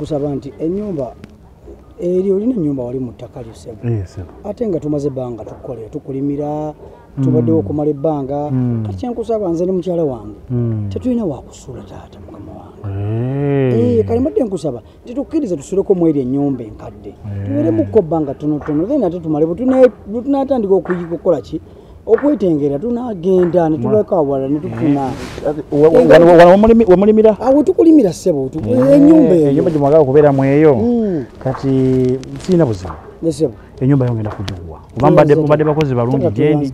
Kusaba nti ennyumba eri olina ennyumba wali mu ttaka lyo ssebo. Ate nga tumaze ebbanga tukukolera tukulimira tubaddewo okumala ebbanga kati kyenkusaba nze ne mukyala wange tetulina wakusula taata mukama wange. Kale mbadde nkusaba nti tukkirize tusuleko mu eri ennyumba enkadde tubeeremukko ebbanga ttonotono then ate tumale bwe tunaatandika okukola ki okwetengera tunagenda ne tubako awalala ne tufuna. Wemulimira? Awo tukulimira ssebo ennyumba eyo. Ennyumba gye mwagala okubeeramu eyo kati sirina buzibu. Ennyumba yo ngenda kugikuwa kuba mbadde bakozi balungi gyendi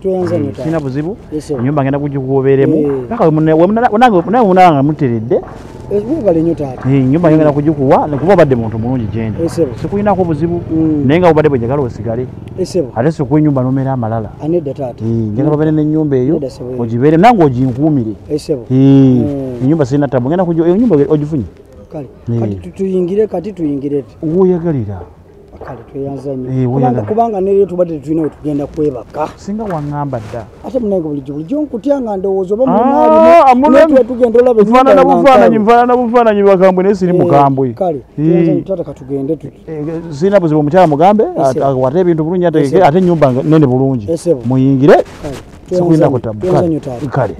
sirina buzibu ennyumba ngenda kugikuwa obeeremu paka nawe munanga muteredde. Webale nnyo taata. Ennyumba yo ngenda kugikuwa kuba obadde muntu mulungi gyendi sikulinako buzibu naye nga obadde bwe njagala osigale ate sikuwa ennyumba n'omera amalala. Anedda taata. Njagala obeere n'ennyumba eyo ogibeere nange oginkuumire. Ennyumba sirina tabu ngenda ennyumba ogifunye. Kale kati tuyingire kati tuyingire woyagalira. Kale tweyanza nnyo kubanga ne leero tubadde tetulina we tugenda kwebaka. Singa waŋŋamba dda. Ate munnange bulijjo nkutya nga ndowooza oba munaalimu tugenda olaba nfaanana bufaananyi nfaanana bufaananyi bakambwe naye siri mukambwe. Kale tweyanza nnyo taata katugende tuti. Sirina buzibu omukyala mugambe akwate ebintu bulungi ate ennyumba nene bulungi muyingire. Sikulinako tabu. Kale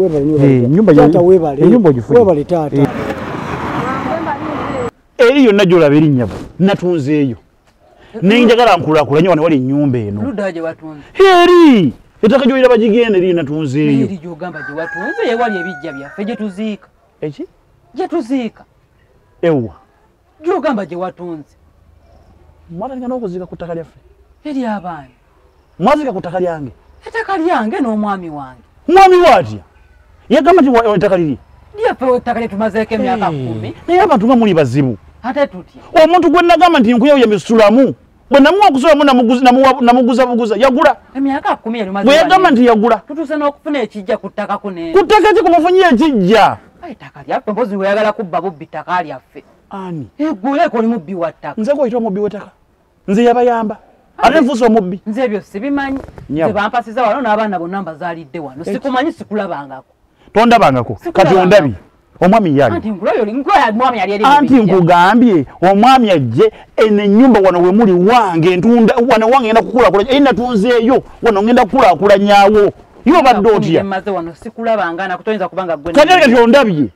ennyumba ogifunye. Webale taata. Eri yonna gy'olaba erinnya natunzeeyo. Nenjagala nkulaakulanye wano wali ennyumba eno. Ludda gye watunze. Eri ettaka gy'oliraba gigenda eri natunzeeyo. Eri gy'ogamba gye watunze ye wali ebijja byaffe gye tuziika. Eki? Gye tuziika. Ewa. Gy'ogamba gye watunze. Mwatandika n'okuziika ku ttaka lyaffe. Eri abaana. Mwaziika ku ttaka lyange. Ettaka lyange n'omwami wange. Mwami waatya? Yagamba nti ettaka liri. Lyaffe ettaka lye tumazeeko emyaka 10. Naye abantu nga muli bazibu. Ate tutya. Omuntu gwe nagamba nti nkuya misulamu bwe namuwa okusulamu namuguza buguza yagula. Emyaka 10 yali bwe yagamba nti yagula. Tutuuse n'okufuna ekijja ku ttaka kuno. Ku ttaka ki kumufunye ekijja? Ettaka lyaffe mpozi weyagala kubba bubbi ttaka lyaffe. Ani? Egguleko oli mubbi wa ttaka. Nze gw'oyita omubbi w'ettaka. Nze yabayamba. Ate nfuuse omubbi. Nze ebyo sibimanyi. Nze bampasiza wano n'abaana bonna mbazaalidde wano. Sikumanyi sikulabangako. Tondabangako. Kati ondabye. Omwami yali. Anti nkugambye omwami ajje eno ennyumba wano we muli wange ntunda wano wange ngenda kukulaakulanya eri natunzeeyo wano ngenda kukulaakulanyawo. Yo obadde otya? Maze wano sikulabanga nakutoyinza kubanga ggwe. Kati kati ondabye.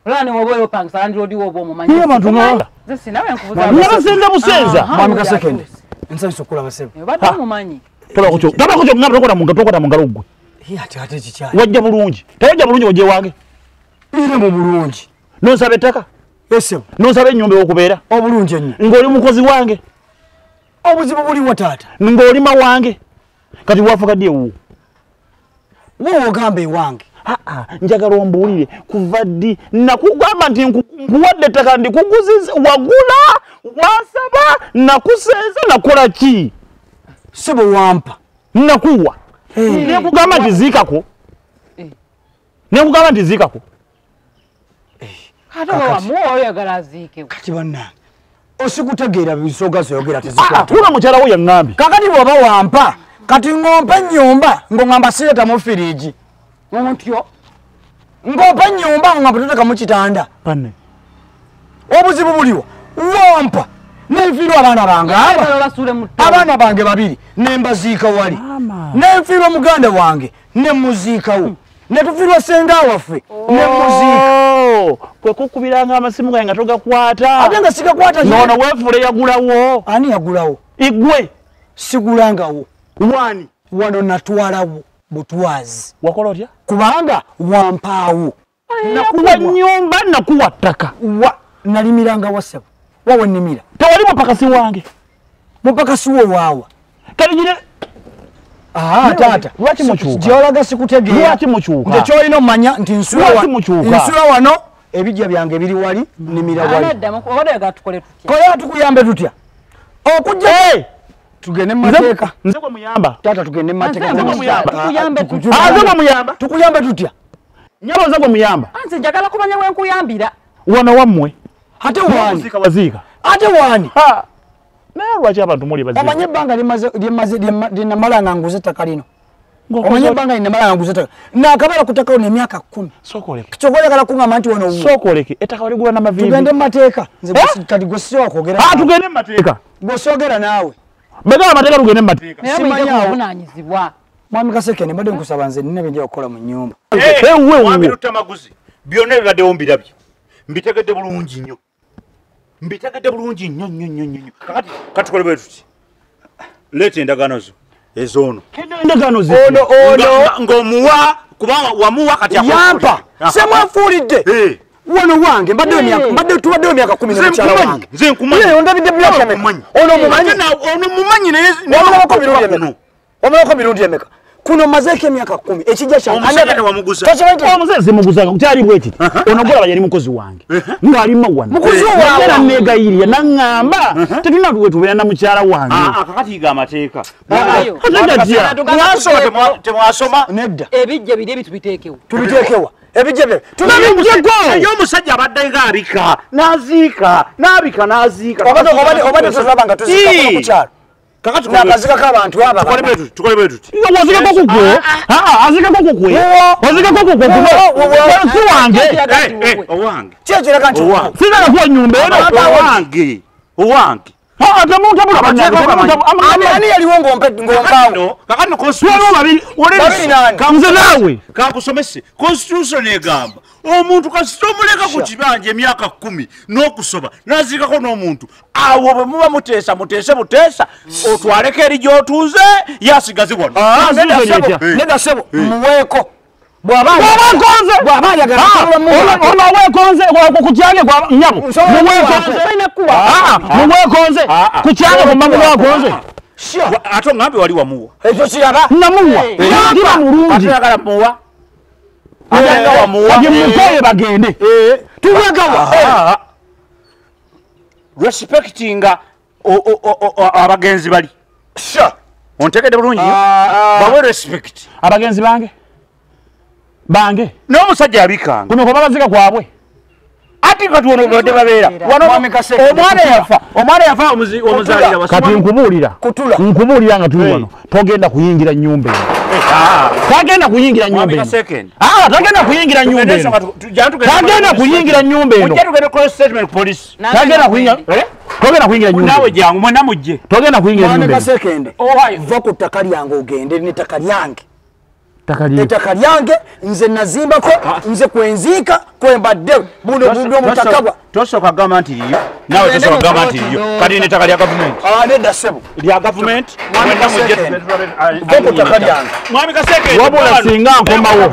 Olaba ne woba oyopangisa landiroodi wo oba omumanyi. Naye abantu nga nze sinawe nkubuza. Nabasenda busenza. Mwami Kasekende. Nsanyuse okulaba ssebo. Obadde omumanyi. Tolaba kukyo ngamba tokwata mu ngalo ggwe. Ate kikyali. Wajja bulungi. Tewajja bulungi ojje wange. Ire mu bulungi. Nonsaba ettaka? Ssebo. Nonsaba ennyumba ew'okubeera? Obulungi ennyo. Ng'oli mukozi wange. Obuzibu buliwo taata. Ng'olima wange. Kati wafuka ddi ewuwo? Wowe ogamba ewange. Njagala ombuulire kuva ddi nakugamba nti nkuwadde ettaka ndikuguziza wagula wansaba nakusenza nakola ki? Ssebo wampa. Nakuwa. Nekugamba nti ziikako. Nekugamba nti ziikako. Ate wamuwa oyagala aziikewo. Kati bannange osikutegeera bisoga zoyogera tezikwata. Kuba mukyala wo yaŋŋambye. Kakati bw'oba wampa kati ng'ompa ennyumba ng'oŋŋamba sireetamu firiigi. Otyo. Ng'ompa ennyumba ng'oŋŋamba toteekamu kitanda. Banne. Obuzibu buliwo wampa nenfiirwa abaana bange abaana bange babiri ne mbaziika wali. Nenfiirwa muganda wange ne muziikawo. Ne tufiirwa ssenga waffe ne muziika. Kwe kukubiranga amasimu gange nga togakwata. Ate nga sigakwata. Noono weefuula yagulawo. Ani yagulawo? Igwe. Sigulangawo. Wani? Wano natwalawo butwazi. Wakola otya? Kubanga wampaawo. Nakuwa nnyumba nakuwa ttaka. Nalimiranga wa ssebo. Wawe nnimira. Tewali mupakasi wange. Mupakasi wo waawa. Kati gine taata. Lwaki mukyuka? Gy'olaga sikutegeera. Lwaki mukyuka? Nze ky'olina omanya nti nsula wano ebijja byange biri wali nnimira wali. Kola tukuyambe tutya? Okujja tugende mu mateeka. Nze gwe muyamba. Taata tugende mu mateeka. Nze gwe muyamba. Nze gwe muyamba. Tukuyambe tutya? Nnyabo nze gwe muyamba. Nze njagala kumanya we nkuyambira. Wano wammwe. Ate wani? Waziika. Ate wani? Naye lwaki abantu muli bazibu? Omanye ebbanga lyemaze lyenamala nga nguze ettaka lino. Omanye ebbanga linamala nguza ettaka. Naakabala ku ttaka emyaka 10. Sookoleke. Kyokka oyagala kuŋŋamba nti wano wuwo. Sookoleke. Ettaka waligula n'amaviivi. Tugende mu mateeka. Nze kati gwe sisobola kwogera. Tugende mu mateeka. Gwe soogera naawe. Begala amateeka tugende mu mateeka. Naye obuvunaanyizibwa. Mwami Kasekende mbadde nkusaba nze nnina bye nja okukola mu nnyumba. Mwami Luttamaguzi byonna ebibaddewo mbirabye. Mbitegedde bulungi nnyo. Mbitegedde bulungi nnyo nnyo nnyo nnyo. Kakati katukole bwe tuti. Leeta endagaano zo ez'ono. Endagaano zo. Ono ono ng'omuwa kubanga wamuwa kati yampa. Semwafuulidde. Wano wange mbadde emyaka mbadde tubaddewo emyaka 10 ne mukyala wange. Nze nkumanyi. Ye ondabidde byaka. Ono mumanyi. Ono mumanyi naye wamulabako mirundi emeka. Wamulabako mirundi emeka. Kuno mazeeko emyaka 10 ekijja kyange. Omusajja tewamuguza. Omusajja simuguzanga kyali bwe kiti. Ono gwolaba yali mukozi wange. Ng'alima wano. Mukozi wawe. Era neegayirira n'aŋŋamba tetulina we tubeera na mukyala wange. Kakati yiga amateeka. Temwasoma. Nedda. Ebijja biri ebi tubiteekewo. Tubiteekewa. Ebijja bye. Tubijjeko. Naye omusajja abadde ng'abika n'aziika n'abika n'aziika. Obadde tolaba nga tuziika ku kyalo. Kakati nakazikako abantu aba. Tukole bwe tuti. Wazikako kukwe. Azikako kukwe. Wazikako kukwe. Si wange. Owange. Ki ekiraga nti sigala kuwa nnyumba eno. Owange. Owange. Temuntabula bannange. Ani yaliwo ng'ompaawo? Kakati no constitution. Babiri nani? Nze naawe. Kankusomese. Constitution egamba omuntu kasita omuleka ku kibanja emyaka 10 n'okusoba n'aziikako n'omuntu awo bwe muba muteesa muteese buteesa otwaleko eri gy'otuuze yasigaze wano. Nedda ssebo muweeko. Bw'aba ayagala ono weekonze ku kyange nnyabo muweekonze ku kyange ku mbamu wakonze. Ate oŋŋambye wali wamuwa. Ekyo kiraba. Namuwa. Ndiba mulungi. Ate oyagala muwa. Kati mukoye bagende. Tubagawa. Respectinga abagenzi bali. Ontegedde bulungi bawe respect. Abagenzi bange. Bange. N'omusajja abikanga. Kuno kuba bazika kwabwe. Ati kati wano babadde babeera. Omwana yafa. Omwana yafa omuzaalira. Kati nkubuulira. Nkubuulira nga tuli wano. Togenda kuyingira nnyumba eno. Tagenda kuyingira nnyumba eno. Tagenda kuyingira nnyumba eno. Tagenda kuyingira nnyumba eno. Tagenda kuyingira. Togenda kuyingira nnyumba. Naawe jangu mwenna mujje. Togenda kuyingira nnyumba eno. Kasekende. Va ku ttaka lyange ogende n'ettaka lyange. Ettaka lyange nze nazimbako nze kwenziika kwembadde buno buno omutaka bwa. Tosooka gamba nti liyo. Naawe tosooka gamba nti liyo. Kati n'ettaka lya gavumenti. Nedda ssebo. Lya gavumenti. Mwami Kasekende. Va ku ttaka lyange. Mwami Kasekende. Wabula singa nkomawo.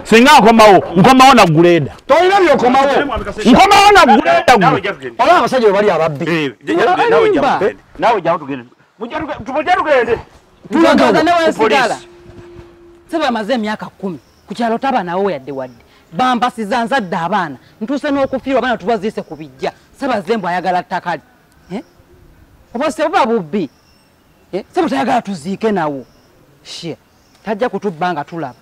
Singa nkomawo nkomawo na guleeda. Tolina by'okomawo. Nkomawo na guleeda. Olaba abasajja bwe bali ababbi. Naawe jangu tugende. Mujja tugende. Tulagawa. Sebo amaze emyaka 10 ku kyalo taba nawo yadde wadde bambasiza nzadde abaana ntuuse n'okufiirwa abaana tubaziise ku bijja Ssebaze ayagala ttaka lye oba sebo buba bubbi sebo tayagala tuziike nawo tajja kutubba nga tulaba.